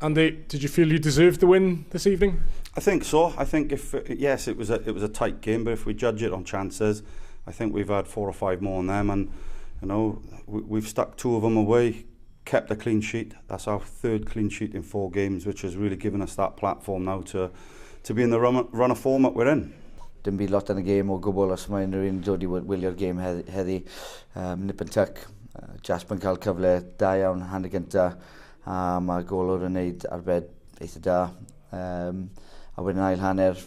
Andy, did you feel you deserved the win this evening? I think so. I think if yes, it was a tight game, but if we judge it on chances, I think we've had four or five more on them, and we've stuck two of them away, kept a clean sheet. That's our third clean sheet in four games, which has really given us that platform now to be in the run of form that we're in. Dim byd lot yn y gêm o gwbl os mae unrhyw un dod i wylio'r gêm heddi. Nip and tuck. Jasper yn cael cyfle da iawn hanner gynta a mae golwr yn neud arbed eitha da. A wedyn ail hanner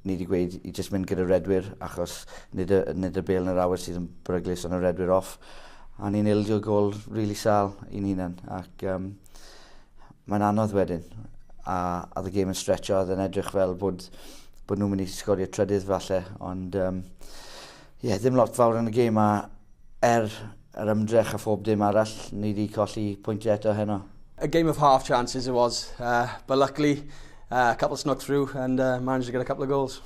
ni wedi gweud i just mynd gyda redwyr achos nid y bêl yn yr awyr sydd yn beryglus ond y redwyr off. A ni'n ildio gol really sal i'n hunan ac mae'n anodd wedyn. A y gêm yn stretcho, oedd yn edrych fel bod nhw'n mynd i sgorio trydydd falle, ond yeah, ddim lot fawr yn y gêm a er yr ymdrech a phob dim arall, ni wedi colli pwyntiau eto heno. A game of half chances it was, but luckily a couple snuck through and managed to get a couple of goals.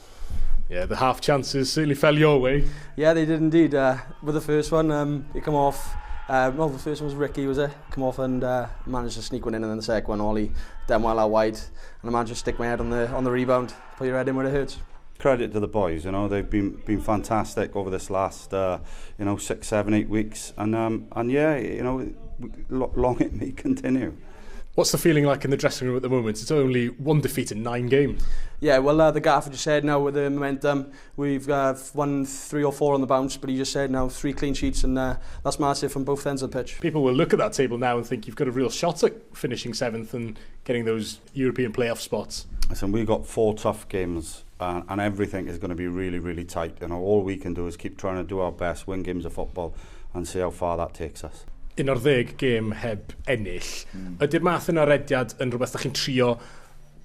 Yeah, the half chances certainly fell your way. Yeah, they did indeed. With the first one, it come off. Well, the first one was Ricky, was it? Come off and managed to sneak one in, and then the second one, Ollie, done well out wide, and I managed to stick my head on the rebound. Put your head in where it hurts. Credit to the boys, they've been fantastic over this last 6, 7, 8 weeks, and yeah, long it may continue. What's the feeling like in the dressing room at the moment? It's only one defeat in nine games. Yeah, well, the gaffer just said now with the momentum, we've won three or four on the bounce, but he just said now three clean sheets, and that's massive from both ends of the pitch. People will look at that table now and think you've got a real shot at finishing seventh and getting those European playoff spots. Listen, we've got four tough games and everything is going to be really, really tight. All we can do is keep trying to do our best, win games of football and see how far that takes us. 11 gêm heb ennill. Ydy'r math yna rediad yn rhywbeth ydych chi'n trio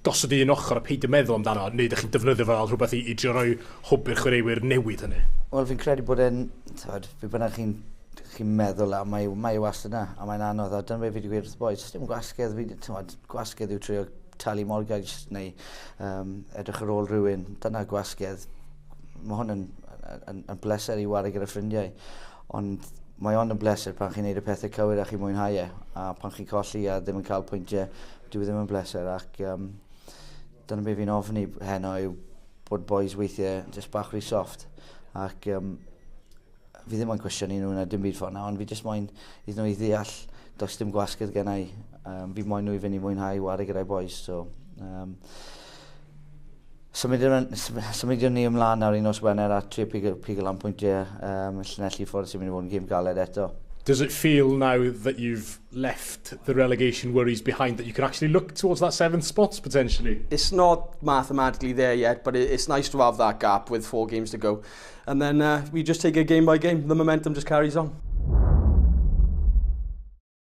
gosod un ochr a peidio meddwl amdano, neu ydych chi'n defnyddio fel rhywbeth i drio rhoi hwb i'r chwaraewyr newid hynny? Wel, fi'n credu bod e'n, fi bynnag chi'n meddwl a mae wastad yna, a mae'n anodd, a dyna beth fi wedi gweud wrth y boys, dim gwasgedd, fi, tywed, gwasgedd yw trio talu mortgage neu edrych ar ôl rhywun, dyna gwasgedd. Mae hwn yn bleser i whare gyda ffrindiau, ond mae ond yn bleser pan chi'n neud y pethau cywir a chi'n mwynhau e, a pan chi'n colli a ddim yn cael pwyntiau, dyw e ddim yn bleser, ac dyna beth fi'n ofni heno yw bod boys weithiau just bach rhy soft, ac fi ddim yn cwestiynu nhw na dim byd ffordd na, ond fi jyst moyn iddyn nhw i ddeall does dim gwasgedd gen i. Fi moyn nhw i fynd i mwynhau whare gyda'i boys. So, symudion ni ymlaen nawr i nos Wener a trio pigo lan pwyntiau Llanelli ffordd sy'n mynd i fod yn gêm galed eto. Does it feel now that you've left the relegation worries behind that you can actually look towards that seventh spot potentially? It's not mathematically there yet, but it's nice to have that gap with four games to go. And then we just take it game by game. The momentum just carries on.